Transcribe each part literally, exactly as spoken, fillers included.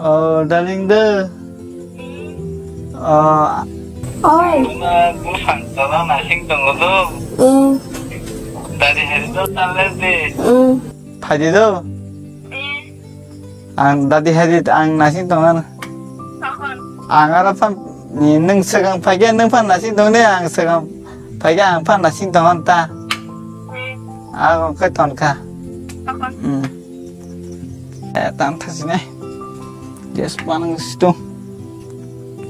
Oh, darling de. Oh. Oi. Buna buphang tola nasing tongo do. Hmm. Dari hari do tanle de. Hmm. Phaidi do. Ang dadi hadi ang nasing tongan. Ang aro phan nwng swkang phaikhe nwng phan nasing tong de, ang swkang phaikhe ang phan nasing tongan ta. Ang khe tonkha. Hmm. Eh, tang thasine. Yes, panang situ.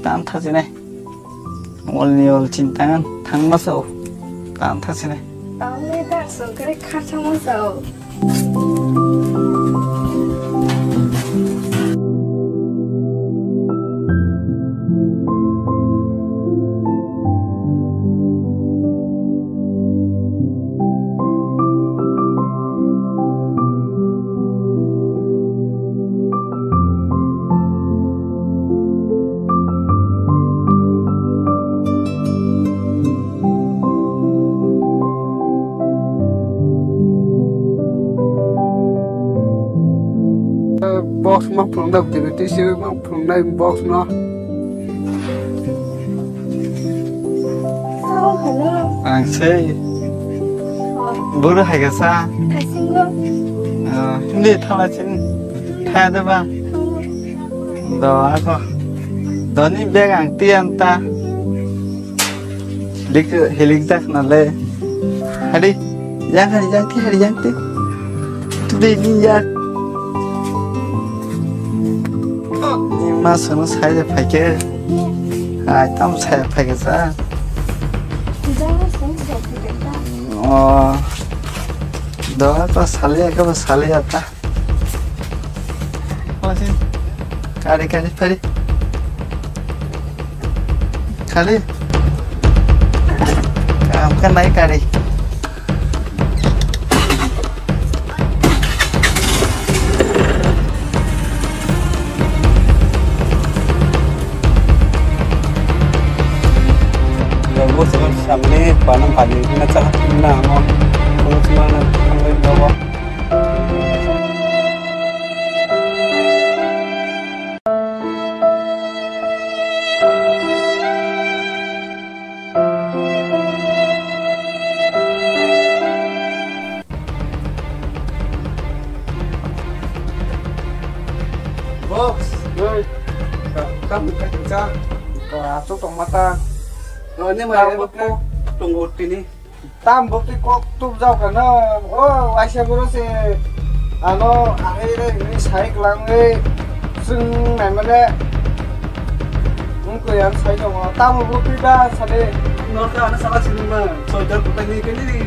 Tang thasine. Olni ol chintangan thangma sao. Tang thasine. Tangni da songkare kharchangma sao. Box ma phunuknai, T V, T C ma phunuknai box no. Oh, hello. Ang sei. Oh. Buru hai ka sa. Thaisingo. Ah, hindi thala chin. Thaya de ba. Do ako. Doni bag ang tiyan ta. Lik, hilik jak na le. Hari, yang hari, yang ti hari, yang ti. Today ni yak. Ni ma sono sai de phaike. Ai, tam sai phaike sa. Oh. Do ta sali ya ka sali ya ta. Kari, kari, kari. Kari. Kaam ka nai kari. Lagu sekarang sambil panam kali. Ini cakap mana? Mau cuma nak. Box, noi. Ka, ka, ka, ka, ka, ato tong mata. Oni mai ko tong tini. Tam bo twi kok tup jao kha no, o waisa boro se ano ahai re hwnwi sai kwlangwi chwng nai mane wng koi ano sai tongo. Tamo bo twi ba sade. Nor kha ano sala sinima, soitor kutai ni kani ni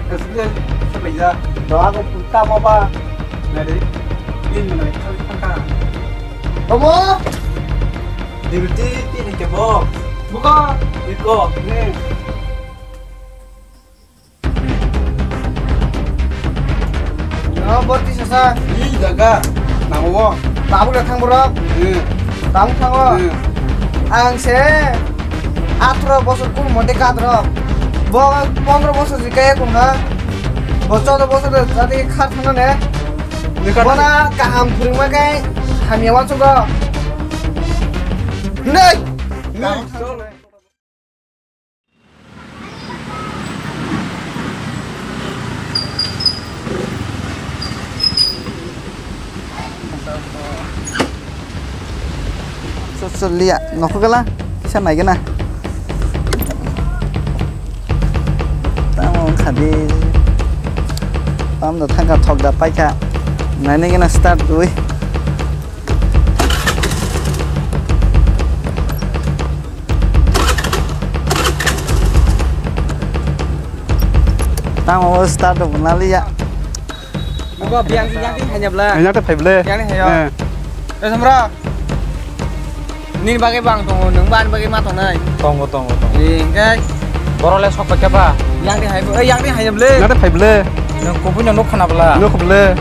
kasile sabaija. Do ako tamo ba. Nari, tin mana khali khaka. Omo? Dirti tin ke bo. Buka. Iko, ne. Oh, borti sasa. Ih, jaga. Nang wo. Tabuk le thang borok. Hmm. Tabuk thang wo. Hmm. Ang se atro bosor kum mote kadro. Bo pondro bosor jikaya kum ha. Bo chodo bosor jadi khat thang ne. Bona kaham phwrwngma khe hamya wansukgo. Nei! Nei! Chot, chot, liya, nokhorkhe la, kisa naigena. Tamo wngkha di. Tamo da thangkha, thok da paikha. Nainai gena start rwui. Tamo start rw naliya. Ibo biyang, yang ti hanya bla. Yang ti phai ble. Yang ti hayo. Eh. Eh, samra. Nini bagwi bang tongo, nwng bani bagwi ma tongnai. Tongo, tongo, tongo. Ee, hingke? Borok le sok paikha ba? Yang ti hai bo, eh, yang ti hai ble. Yang ti phai ble. Nwng kubui no nuk khana bla. Nuk ble.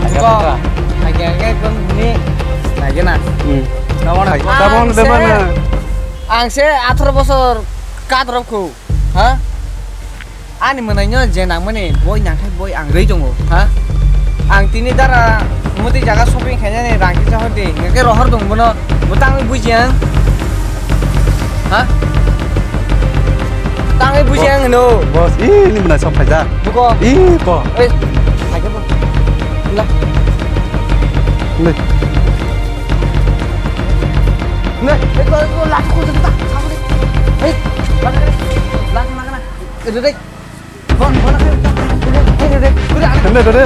Hai kha, hai kha, hai kha, ekdom ni. Hai kha na. Hmm. Tabon, tabon de mana? Ang se atharo bosor kadrop khu. Ha? Ani mwnaino je nangmani boi nangkhai boi ang rwi tongo, ha? Ang tini dara muti jaga shopping khainani rang kisa hor di. Hingke rohor dong bono. Bo tangwi buji ang. Ha? Tangwi buji ang no. Boss, ih, ini benar sampai dah. Buko. Ih, ko. Eh, aja bo. Lah. Nih. Nih, eh, ko, ko, lah, ko, tak, sama deh. Eh, mana, mana, mana, mana. Itu deh. Dede, dede.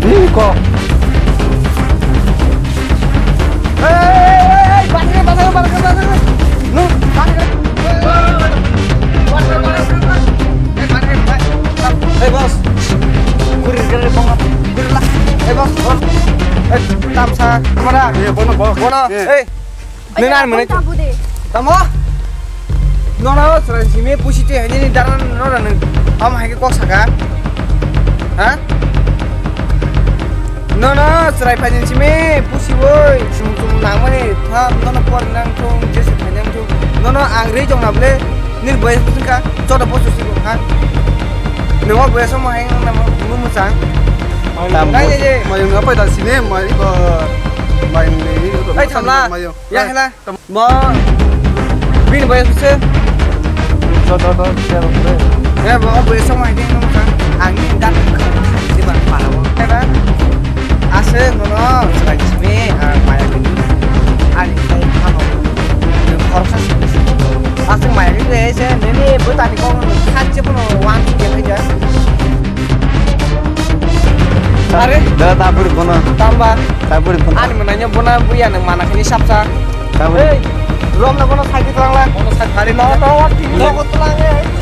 Ih, ko. Hey, boss. Kurir kene, bong. Kurir lah. Hey, boss. Hey, tamsa. Kamera. Iya, bono, boss. Bono. Iya. Hey. Nang ar mene. Tamo? Nono chwrai simi pusi te hini ni daran nono nang. Am hai ke kok saka. Ha? Nono chwrai phaini simi pusi woi sum sum nang mani tham nono por nang thung jese phai nang thung. Nono ang rei jong na ble nir boy pusi ka choda bosu si ha. Nongo boy somo hai nang namo mumu chang. Tam nai je. Mayung apa dah sini mai ba mayung ni. Ai thamla. Mayung. Ya hela. Mo bini boyo suse. To, to, to, siya, bro. Ya, bo, bo, eso mai ding nang kan. Ang ni dan di ba para bo. Ya ba. Ase nono sebagai sini, ah, maya gini. Ani sai hano. Khoroksa sini. Ase maya gini ese nini bo tani kong khan je bono wan je khai ja. Are? Dara ta buri bono. Tamba. Ta buri bono. Ani mananya bona buya nang mana khani sapsa. Ta buri. Hey, rom na bono sai tlang la. Bono sai thari no. No, no, no, no, no, no.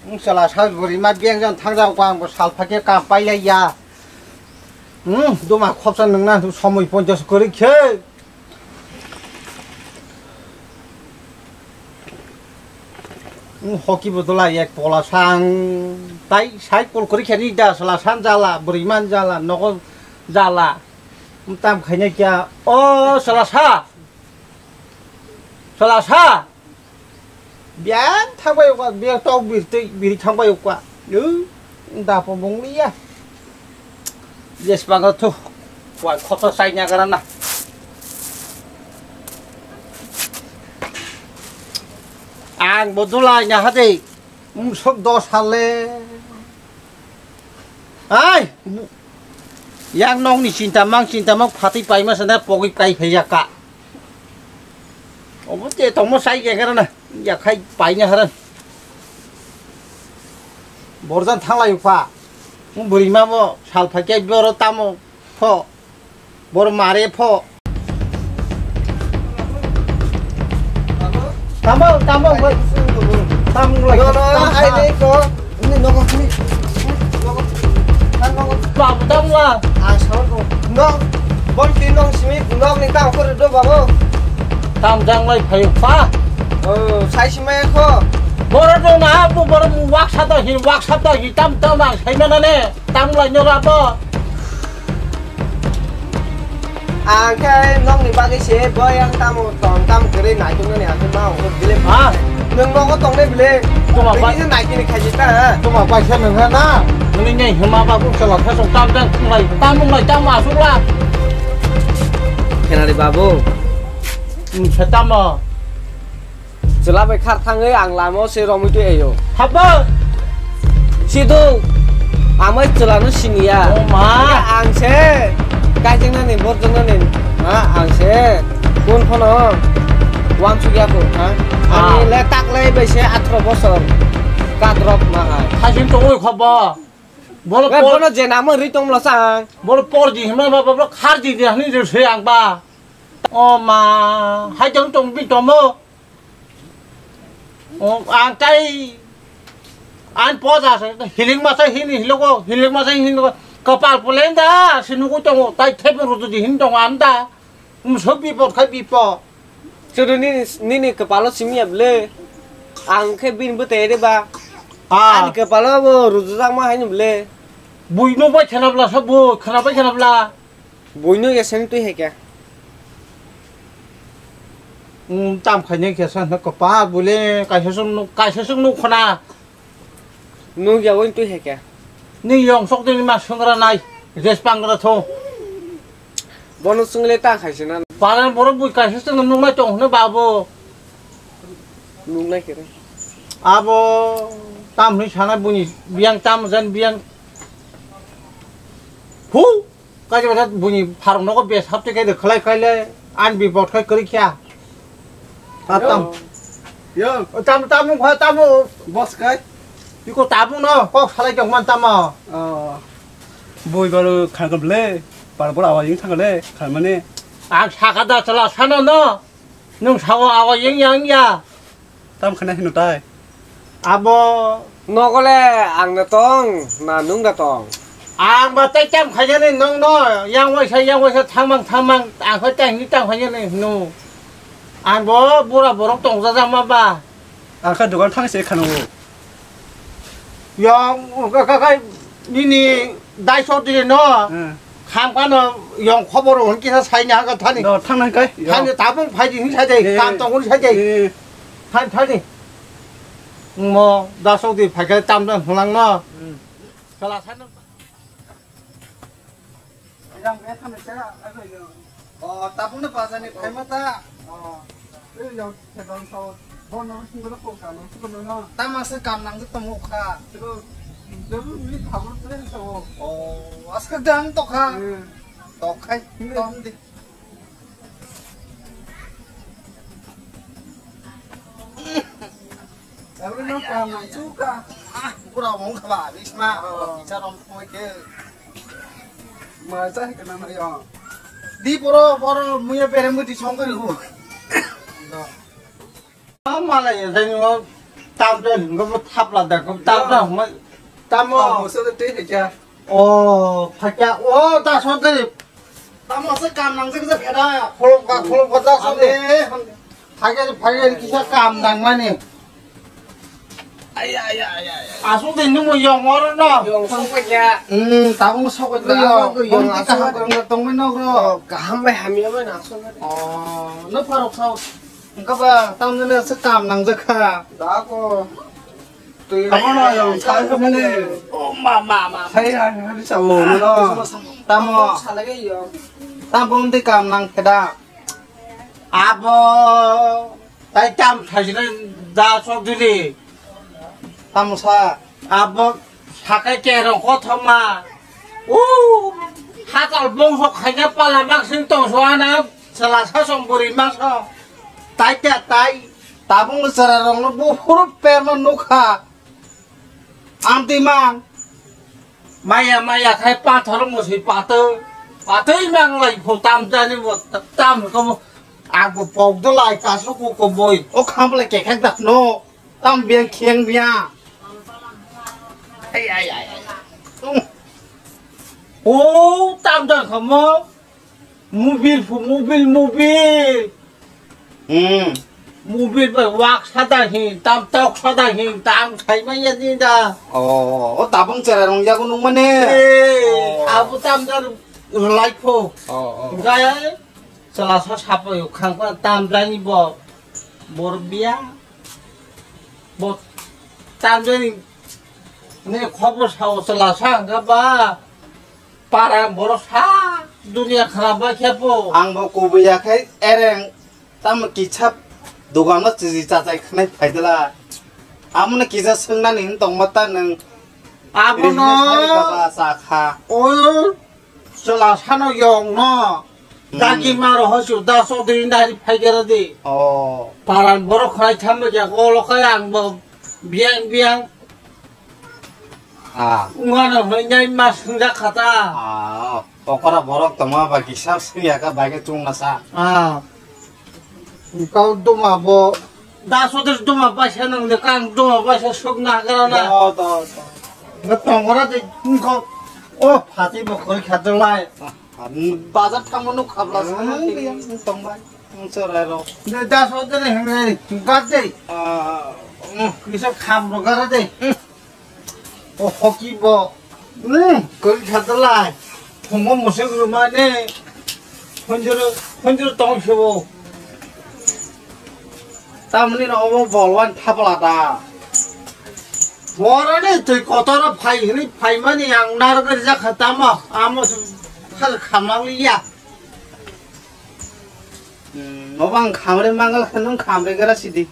Wng chwla sa bwrwi ma beng jang thang jang khe ang bo sal pha khe kam pai lai ya. Hmm, duma khopsa nwng na somoi ponchas kwrwi khe. Wng hoki bo dola ek pola sang tai sai kol kwrwi khe ni da chwla san jala bwrwi man jala nogo jala. Tam khaina kya o chwla sa. Chwla sa. Biyang thangbai ukha, biyang tok birtwi biri thangbai ukha. Dapo bung liya. Jespango thu. Wai khoto saina garana. Ang bodolai na hade. Mung sok dos hale. Ai. Yang nokni chinta mang chinta mang phatwi paima sana pogwi kai phaiya ka. Obo te tongmo sai khe na ya khai paina haran. Borjan thanglai pha. Bwrwi ma bo sal phai khe boro tamo pho. Boro mare pho. Tamo, tamo, tamo. Yo, no, ai, ne, ko. Ini nogo sini. Nogo. Kan nogo. Babu tamo la. Ah, sawan ko. No. Bon tin nong simi, nong ni tang ko do babu. Tam jang lai phayo pa. Oh, sai sima ko. Boro do na, bu boro mu waksa to hin, waksa to hi tam tam ang sai mana ne. Tam lai no rabo. Ang khe nokni bagwi se bai ang tamo tong tam kwrwi naituknani ang khe ma ongkha bile. Ha? Nwng nogo tongnai bile. Tuma bai. Bini se naitini khaisi ta, ha? Tuma bai se nwng ha na? Nini nei hima ba buk chala kha song tam jang tunglai, tam tunglai, tam asuk la. Khenari babu. Hmm, se tamo. Chwla bai khar thangwi ang lama o se romwi twi ayo. Habo? Sido. Amai chwla no siniya. Oh ma. Ang se. Kaijaknani, borjaknani. Ha, ang se. Kun phano. Wansuk ya ko, ha? Ah. Ani le tak lai bai se atro bosor. Kadrok ma hai. Hajin to oi khobo. Bolo Be por, bono je namo ri tong mlo sang. Bolo por di hima ba, bolo khar di di hini je se ang ba. O ma, hai jong tong bi tomo. O, ang tai, ang poja se, hiling masa hini hilogo, hiling masa hini logo. Kapal pulen da, sinugo tongo, tai thep rutu di hin tongo ang da. Um, so bipot khai bipot. Chudu nini, nini kapalo simi ya ble. Ang khe bin bo te de ba. Ah. Ani kapalo bo rutu jang ma haini ble. Bui no bai khana bla, so bo khana bai khana bla. Buino ya seng twi hai khe. Um, tam khaini khe sa na ko pa bule kaisa sung nuk, kaisa sung nuk khana. Nuk ya win twi hai khe. Ni yong sok ni ma sungra nai. Jes pangra tho. Bono sungle ta khaisi na. Paran borok bui kaisa sung nuk nai tong hne babo. Nuk nai khe re. Abo tam hni sana buni biang tam jan biang. Hu. Kaisa bwsa buini pharok nogo bes hapte khe rwkhlai khaile ani bipot khai kwrwi kha. Tatam. Yo. Yo. Tam, tam wngkha, tamo. Bos khai. Iko tabuk no kok salai tongman tamo. Oh. Bui baru khangkam le. Par bora awai yung thangale kharmane. Ang saka da chala sano no. Nwng sao awai yung yang ya. Tam khana hino tai. Abo. Nogole ang da tong, na nwng da tong? Ang ba tai tam khaijani nwng no, yang waisa, yang waisa thangmang, thangmang, ang khe tai hini tam khaijani hino. Ang bo bura borok tongjajakma ba. Ang kha dogan thang se khano. Yang, ka, ka, ka, nini dai sot dili no. Hmm. Kham khano yang khobor hon kisa sai na ka thani. No, thang nang kai. Thani tabung phai di hini sai dai, eh, kam tong hini sai dai. Eh. Thani, thani. Mo da sok di phai kai tam dan hlang no. Hmm. Sala san. Yang be thani sa, ayo yo. O, tabung na bazar ni phai ma ta. O. Ei, yo, se dong sa, bon no, sing ko ko ka no, sing ko no. Tama se kam nang to mo kha. Sing ko, jaru ni thabur ple sa o. O, aska dang to kha. Hmm. To khai, hmm, tom di. Abro no kam nang chu ka. Ah, pura mo kha ba, bisma. Oh. Bichar om koi ke. Ma cha ke na na yo. Di poro, poro muya pere muti song kari hu. No. Tamo malai ya, tamo tam tam hingo bo thapla da ko tam tam hingo tamo. Tamo se te te kya. O, phakya, o, ta so te. Tamo se kam nang se ke da, khulum ka, khulum ka ta so te. Phakya, phakya kisa kam nang mani. Ay, ay, ay, ay, ay. Asung te numo yong oro no. Yong sok phakya. Hmm, tabung sok phakya. Yong asung phakya tong mani no ro. Kaham bai hamya bai na asung. O, no parok sao. Engkha ba, tamjani se kam nangjakha. Da ko. Twi abono yang sai ko mani. O ma, ma, ma, ma. Sai hai hai sa o no. Tamo. Salage yo. Tamo ndi kam nang kheda. Abo. Tai tam thaisina da sok dili. Tamo sa. Abo sakai kerong kothoma. U hatal bongso khaina pala maksing tongso ana chwla sasom bwrwi maso. Tai ta tai. Tabung chwra rokno buphuru perma nukha. Amtwi mang. Maya maya khai pathor mwswi patwi. Patwi mang lai phu tamjani bo tam komo. Agbo pokdo lai kasu kuko boi. O khamble kekhek dakno. Tam biang khiang biang. Ai, ai, ai, ai. Tung. O, tam jang khamo. Mobil phu, mobil, mobil. Hmm. Mobil bai wak sada hin, tam tok sada hin, tam khai manya din da. Oh, o tabung chera rong yago nung mane. Eh, oh. Abu tam jar lai pho. Oh, oh. Gaya, chala sa sapo yo, khang pa tam jani bo. Bor biang. Bo tamjani ne khobor sao chwla sa hwnkha ba para borok sa dunia khana ba khe bo. Ang bo kubui ya khai ereng tamo kisa dogano chiji chachai khnai phaidala. Amono kisa swngnani hin tongma ta nwng. Abono rihini sari baba cha kha. O Chwla sano yong no. Hmm. Dagi maro hoisu da sodri nari phaigera di. Oh. Paran borok khai thambo ja kolo khai ang bo biang biang. Ah. Ungano hwnwi nyai ma swngjak kha ta. Ah, okora borok tongma ba kisa swngya kha bai khe chwngma sa. Ah. Kau duma bo. Da soder duma paisa nang de kang duma paisa suk na gara na. Do, do, do. Ba tongora de ko. O phati bo koi kha de lai. Ah, bazar thangma nuk khabla sa. Hmm, tong bai. Chwrai rok. De da soder heng gai. Gat de. Ah. Kisa kham ro gara de. O hoki bo. Hmm, koi khatalai. Phungo musuk rumane. Hunjuru, hunjuru tong subo. Tamni no obo bolwan thapla da. Boroni twi kotoro phai hini phaimani ang narwk rijak kha tamo. Amo khal khamang liya. Hmm, obo ang khamre mangal khanung khamre gara sidi.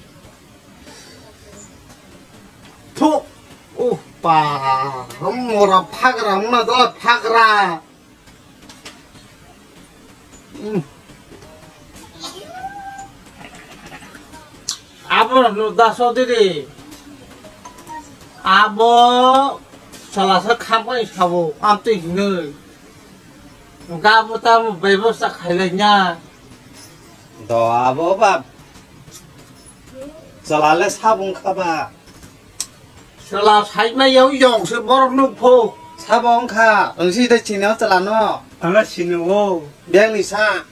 Thu. Uh, pa. Mora phagra, mona dola phagra. Hmm. Abo no da sodiri. Abo salasa khampai sabo, amtwi hinoi. Gabo tamo bebosta khailai nya. Do abo ba. Chalale sabung khaba. Chwla saima yau yong se borok nuk pho. Sabo wngkha, wngsi de chini o chwla no. Tala sini o. Beng ni sa.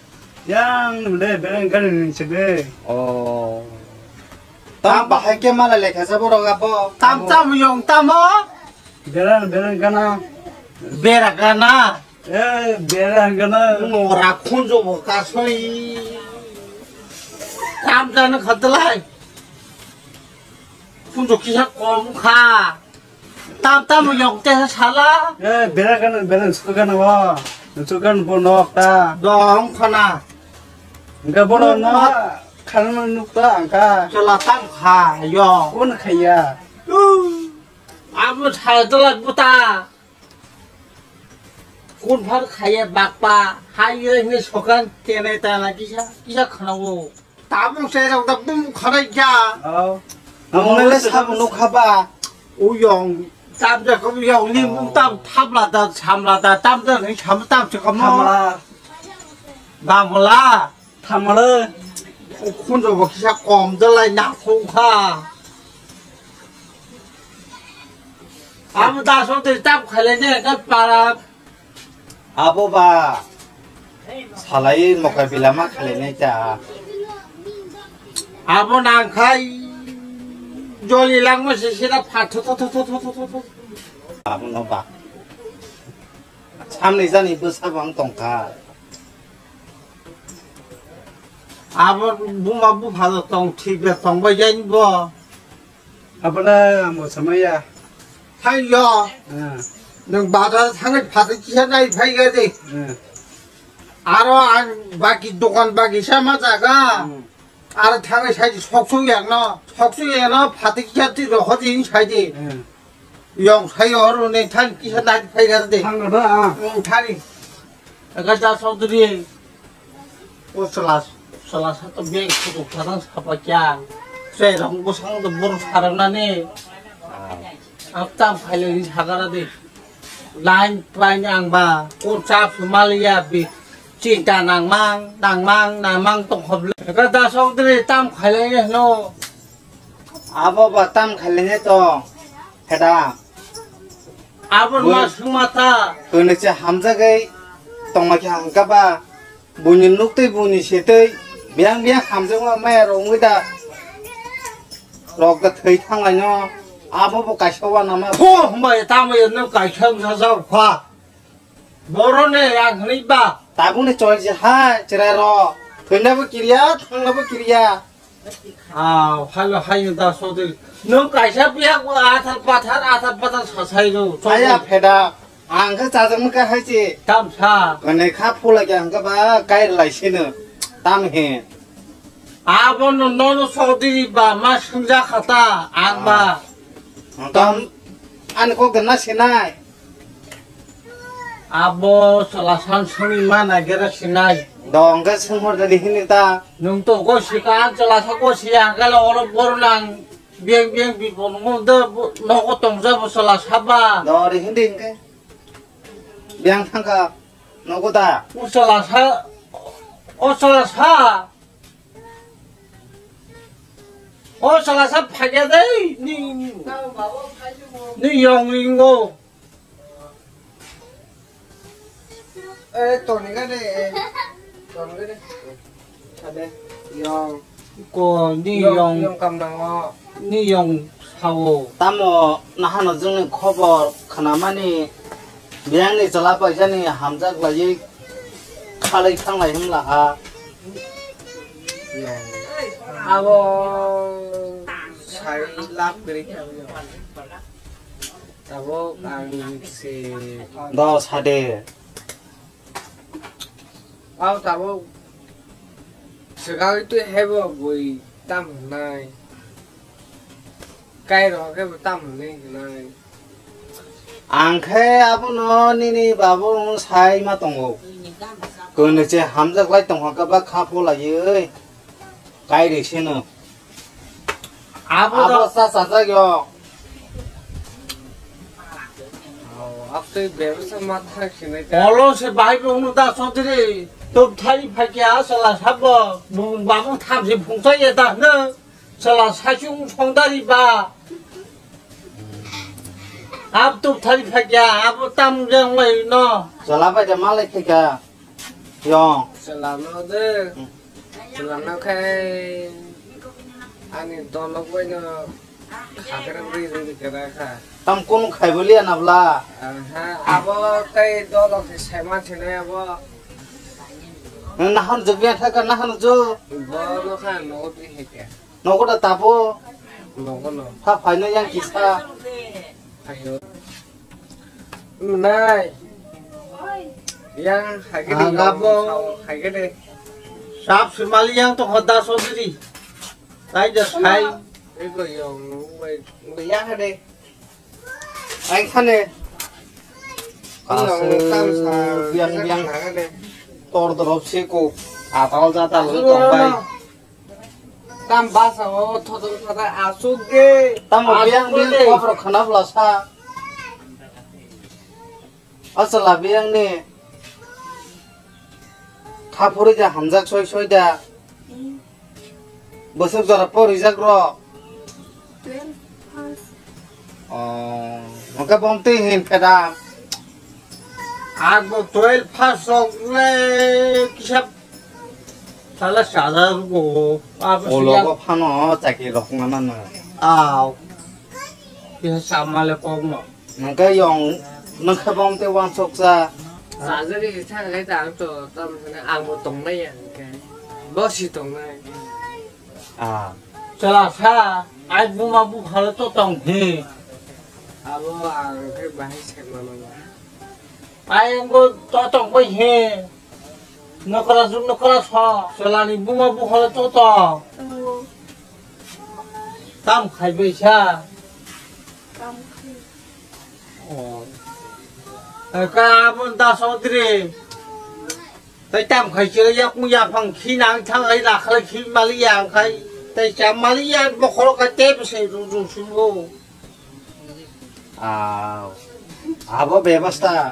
Yang de bereng gani ni se de. Oh. Tam bahai ke mala lekha sa borok abo. Tam tam yong tamo. Bereng bereng gana. Bera gana. Eh, bera gana. Mora khunjo bo kasoi. Tam jana khatlai. Khunjo kisa kom kha. Tam tam yong te sala. Eh, bera gana, bera sukana wa. Sukana bo nok ta. Dong khana. Enggak bono nok. Khana nuk ta angka. Chwla tam kha yo. Kun khaya. Abo thai dalak buta. Kun phar khaya bakpa, hai ye hini sokan kenai tana kisa, kisa khanawo. Tabung se rok da bum khanai kya. Oh. Amo le sabung nuk khaba. Uyong, tam ja ko uyong ni bum tam thapla da, samla da, tam ja ni sam tam se kamo. Thamla. Bamla. Thamale. Khunjo bo kisa kom dalai na khung kha. Abo daso te tap khale ne ka para. Abo ba. Salai mokai bilama khale ne ta. Abo nang khai. Joli langma se sira pha thu thu thu. Abo no ba. Samni jani bwsa bang tongkha. Abo buma bupha tong thik be tong bai jani bo. Abola amo samaya. Thang yo. Ah. Nang bazar thangwi phatwi kisa nai phai ga de. Ah. Aro ang baki dokan baki sama jaga. Hmm. Aro thangwi sai sok sok yang no. Sok sok yang no phatwi kisa ti ro hodi sai de. Hmm. Yong sai oro ne thang kisa nai phai gar de. Thang da, ah. Ong thani. Aga da Chaudhary. O sala, sala sa to beng photo kharang sapa kya. Sai rong bo sang to bor sarang na ne. Ah. Aptam phai le ni sagara de. Line line ang ba. O chap sumaliya bi. Chinta nang mang, nang mang, nang mang tong khob le. Aga da Chaudhary tam khai le no. Abo ba tam khailene tong, heda. Abo ma suma ta. Kone se hamjagwi tongma khe hangka ba, buini nuktwi buini setwi, biyang biyang hamjakma maya rok wngwi da. Rok da thwi thanglaino, abo bo kaisa uanama. Phu, hwnba tamo no kaisa wngsa jak kha. Boroni ang hwnwi ba. Tabukni choi se hai, chwrai rok. Thwinabo kiriya, thangnabo kiriya. Ah, phalo haino da sodri. Nwng kaisa biyak bo athar pathar, athar pathar sasai no. Aya pheda, ang khe chajakma kha hai se. Tam sa. Kone kha phula khe ang khe ba kai lai sino. Tam he. Abono nono sodri ba ma sungja khata, ang ba. Ah. Tam ani kok na sinai. Abo chwla san songwi ma naigira sinai. Dong khe songmor dali hini ta. Nwng to gosi ka, ang chwla sa gosi ya, ang kala oro bor nang. Biyang biyang bipon mo da nogo tongja bo sala saba. Dori hindi hingke. Biyang thangka nogo da. O sala sa, o sala sa. O sala sa phagya dei ni, ni yong ringo. Eh, toni ga de, eh. Toni ga de. Sade, yong. Ko, ni yong, yong. Yong kam nango. Ni yong sao. Tamo, nahano jongni khobor khnamani, biyangni chwla paisani hamjak laiwi khalai thanglai hwnla ha. Yong. Abo sai lab kwrwi kha. Tabuk ang se. Do sade. Aw tabuk. Swkang twi hebo bui tam hwnai. Kairok khe bo tam hwnwi hwnai. Ang khe abono nini babu sai ma tongo. Kwnwi se hamjak lai tongkha khe ba kha pholaiwi. Kairi sino. Abo abo do sa sajak yo. Aktwi bebsa ma thang sinai ta. Olo se bahai bo hwnwi da sotri. Tub thai phakya sala sabo. Bung babu tham se phungsa ye ta hwnwi. Sala sachung songdari ba. Ab tub thai phakya abo tam jang lai no. Sala bai da malai phakya. Yong. Sala no de. Hmm. Chwla no khai ani dolok bai no khakra bri ri kara kha. Tam kun khai boliya na bla. Aha, abo tei dolok se saiman sinai abo. Nahan jogya thaka nahan jo. Bo no kha no di heke. Nogo da tabo. Nogo no. Pha phaino yang kisa. Phaino. Nai. Yang hage de. Ah, gabo. Hage de. Sap sumali yang to hoda sodri. Tai da sai. Ego yang nung bai. Yang hade. Ai khane. Aswk biang biang. Tor dorop seko. Atal jatal tong bai. Tam basa o thotor thata asuk de. Tamo biang biang khobor khana bwlasa. Asala biang ni. Kha phuri ja hamjak soi soi da. Bwswk jora porijak rok? Twelve pass. Oh, hwnkhe bom twi hin khe da? Ang bo twelve pass rok le kisa sala sada rugo. Abo ulogo phano chakri rok nana no. Aw. Kisa samale kok no. Hwnkhe yong nokhe bom tei uansuksa. Sajagwi thang hai ta ang to, tamo hwnwi ang bo tongnai ya hwnkhe. Bo si tongnai. Ah. Chwla sa, ai buma buphalo to tong hi. Abo ang khe bahai sai mano ba. Ai ang bo to tong bai hi. Nokra juk nokra so, chwlani buma bukholo to to. Tongo. Tam khai bai sa. Tam khai. Oh. Ka abon da sodri. Tai tam khai chwla yakung yaphang khi nang thang lai la khala khi mali yang khai. Tai cha mali ya bokholo ka te bese ru ru sungo. Ah, abo bebasta.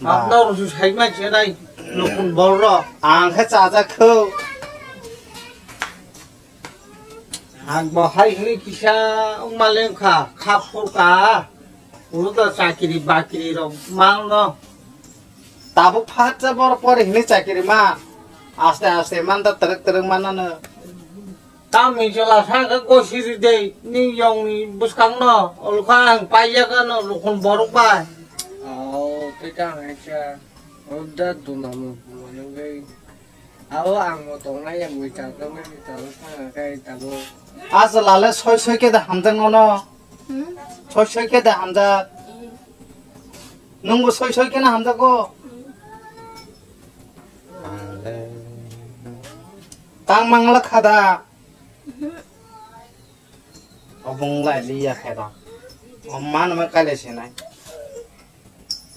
Abno rusu saima chenai, nukun borok. Ang khe chajak kho. Ang bo hai hwnwi kisa wngma lengkha, kha phurka. Ulo da chakiri bakiri rok mangno. Tabuk phatsa borok pore hwnwi chakiri ma. Aste aste manda terek terek manano. Tamni chwla sakhe gosiri de, ni yongni bwskangno, olkha ang paiyakano lukhun borok bai. Oh, tei kang hai kha, order duna mo, mo nungwi. Abo ang mo tongnai ya, mui chaknai, mui chaknai, thangna kai tabo. Asa lale soi soi khe da hamjak nono. Hmm? Soi soi khe da hamjak. Hmm. Nungbo soi soi khe na hamjago. Hmm. Tang mangla khada. Obong lai liya kheda. O man ma kale sinai.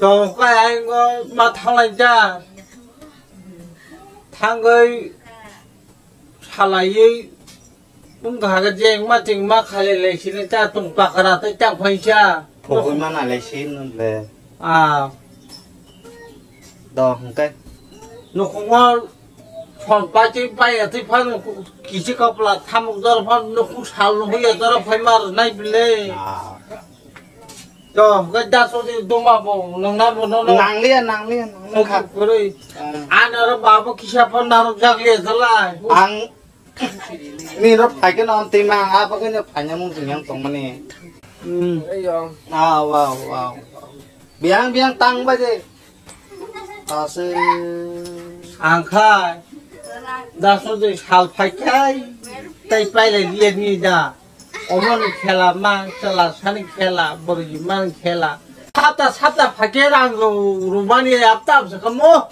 To kai ai ngo ma thalai ja. Thangoi salaiwi Bung kha khe jengma tingma khalai lai sini ta tung pakra tei ta phaisa. Phogwi mana lai si nung le. Ah. Do hwnkhe. Nukhungo phone paitwi paiya twi phano kisi kapla thamuk dor phano nukhung sal nukhung ya dor phai mar nai bile. Ah. To, hwnkhe da sodi duma bo, nangna bo, no, no. Nangliya, nangliya, nangliya. Sodi kwrwi. Ah. Ani oro babo kisa phano narwk jak liya dalai. Ang Nini rok phai khe no twi ma ang a bagwi no phaina mung tong yang tong mani. Hmm. Ah, wow, wow. Biang, biang tang bai de. Ase. Ang khai. Da so de sal phai khai. Tai pai le liye ni da. Omo ni khela ma, chwla sani khela, borgi man khela. Sapta, sapta phai khe rang ro, rumani apta apsa kamo.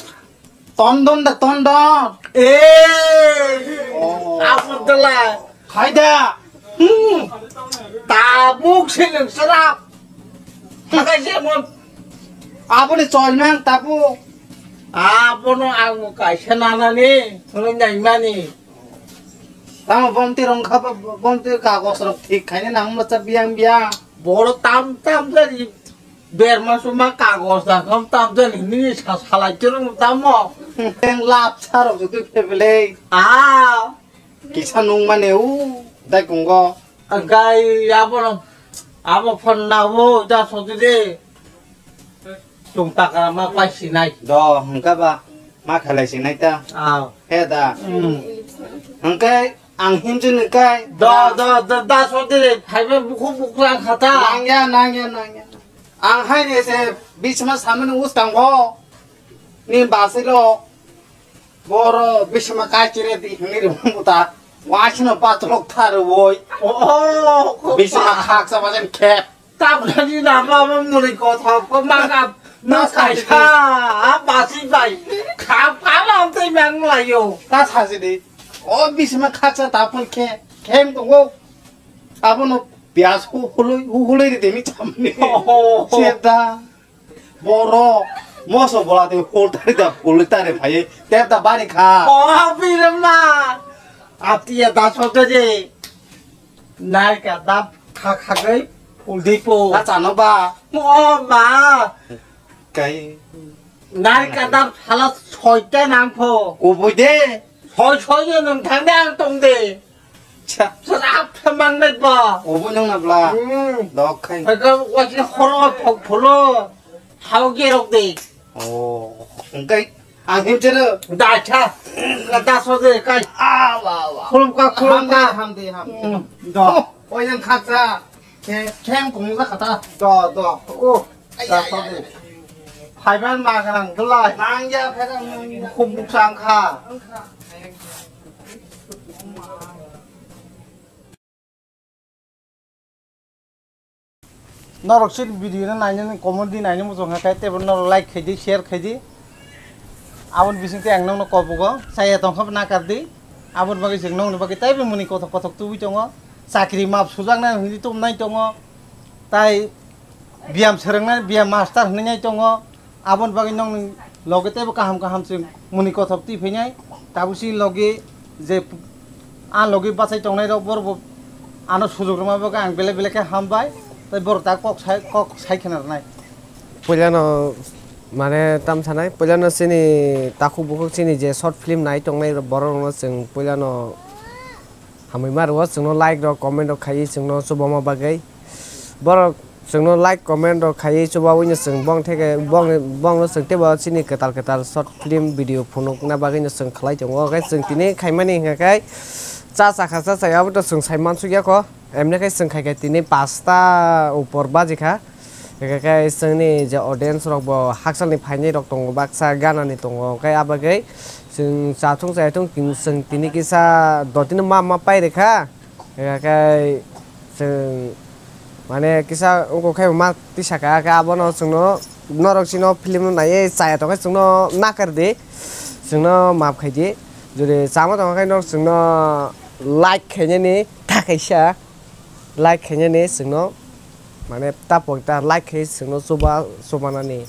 Tondon da tondon. Eh. Oh. Abdullah. Khaida. Hmm. Tabuk siling serap. Pakai simun. Aboni cholmang tabuk. Abono ang kaisa nanani, thunui naimani. Tamo bomti rongkha ba, bomti kagos rok thik khaina nang masa biang biang. Boro tam tam jari. Berma suma kagos da kham tam jani nini sa salai chirung tamo. Teng lap sarok jodi pebelei. Ah. Kisa nung mane u dai kungo. Gai abo no. Abo phone na wo da sodi de. Tung takara ma pai sinai. Do hwnkha ba ma khalai sinai ta. Ah. He da. Hmm. Hwnkhe ang himjini kai. Do, do, do, da sodi de. Phaibe bukhu bukhu ang khata. Nangya, nangya, nangya. Ang hai ni se bisma samani us tang bo. Ni basilo. Boro bisma kai chire di hini ri muta. Wasino patrok thar woi. Oh. Bisma khak sa bajen khep. Tabra ni nama mo muri ko thok ko mangap. Na kaisa. A basi bai. Khap khap am te mang layo. Ta sa si di. O bisma khak sa tapun khe. Khem tongo. Abono pias hu huloi, hu huloi ri demi chamni. Oh. Seta. Boro. Moso bola de hul tari da hul tari phai. Tep da bari kha. Oh, birma. Atiya da so de. Nai ka da kha kha gai. Hul di po. Ta chano ba. Oh, ma. Kai. Nai ka da hala soita nang pho. Ubui de. Soi soi de nang thang de ang tong de. Cha. Srap thamang nai ba. Obo nung na bla. Hmm. Dok khai. Aka wasi horo thok pholo. Hao ge rok de. Oh. Engkai ang him chero. Da cha. Ka da so de kai. Ah, wa, wa. Khulum ka, khulum ka. Ham de, ham de, ham de. Hmm. Do. Oh, oi yang kha cha. Khe, khem kong ja kha ta. Do, do. Oh. Da so de. Phaiban ma ka nang dulai. Nang ya phai nang. Khum buk sang kha. Norok chini video no nainani comment di naina muchung kha khe teibo norok like khaidi, share khaidi. Aboni bisingtwi ang nokno kobogo chaya tongkha nakar di. Aboni bagwi chwng nokni bagwi teibo muni kothok kothok tubui tongo. Chakri map sujaknai hwnwi tumnai tongo. Tai biyam swrwngnai biyam master hwnwi nai tongo. Aboni bagwi nokni loge teibo kaham kaham se muni kothok twi phainai. Tabuk chini logi je a logi bachai tongnai rok borok bo ano sujok rwma bagwi ang belai belai khe hambai. Tei borok ta kok sai, kok sai khna rwnai. Puilano mane tam sanai, puilano chini takhuk bukhuk chini je short film nai tongnai borok rokno chwng puilano hamwi ma rwo, chwngno like rok comment rok khaiwi chwngno chubama bagwi. Borok chwngno like comment rok khaiwi chubawi no chwng bong theke bong, bongno chwng teibo chini kwtal kwtal short film video phunukna bagwi no chwng khlai tongo. Hwnkhe chwng tini khaimani hwnkha khe cha chakha cha chaya abo to chwng sai mansukya kho. Emne khe chwng khai khe tini pasta upor baji kha. Hwnkhe khe chwngni je audience rok bo hakchalni phainai rok tongo, baksa ganani tongo. Hwnkhe abo khe chwng chathung chaiyathung chwng tini kisa dotino ma ma pai rwkha. Hwnkhe chwng mane kisa wngkok khe ma tisa kha, khe abono chwngno norok chino film no naiwi chaya tongkhe chwngno nakar di, chwngno maaf khai di. Jodi chama tongkha khe norok chwngno like khainani ta kaisa, like khainani chwngno mane ta pokta like khai chwngno chuba chubanani.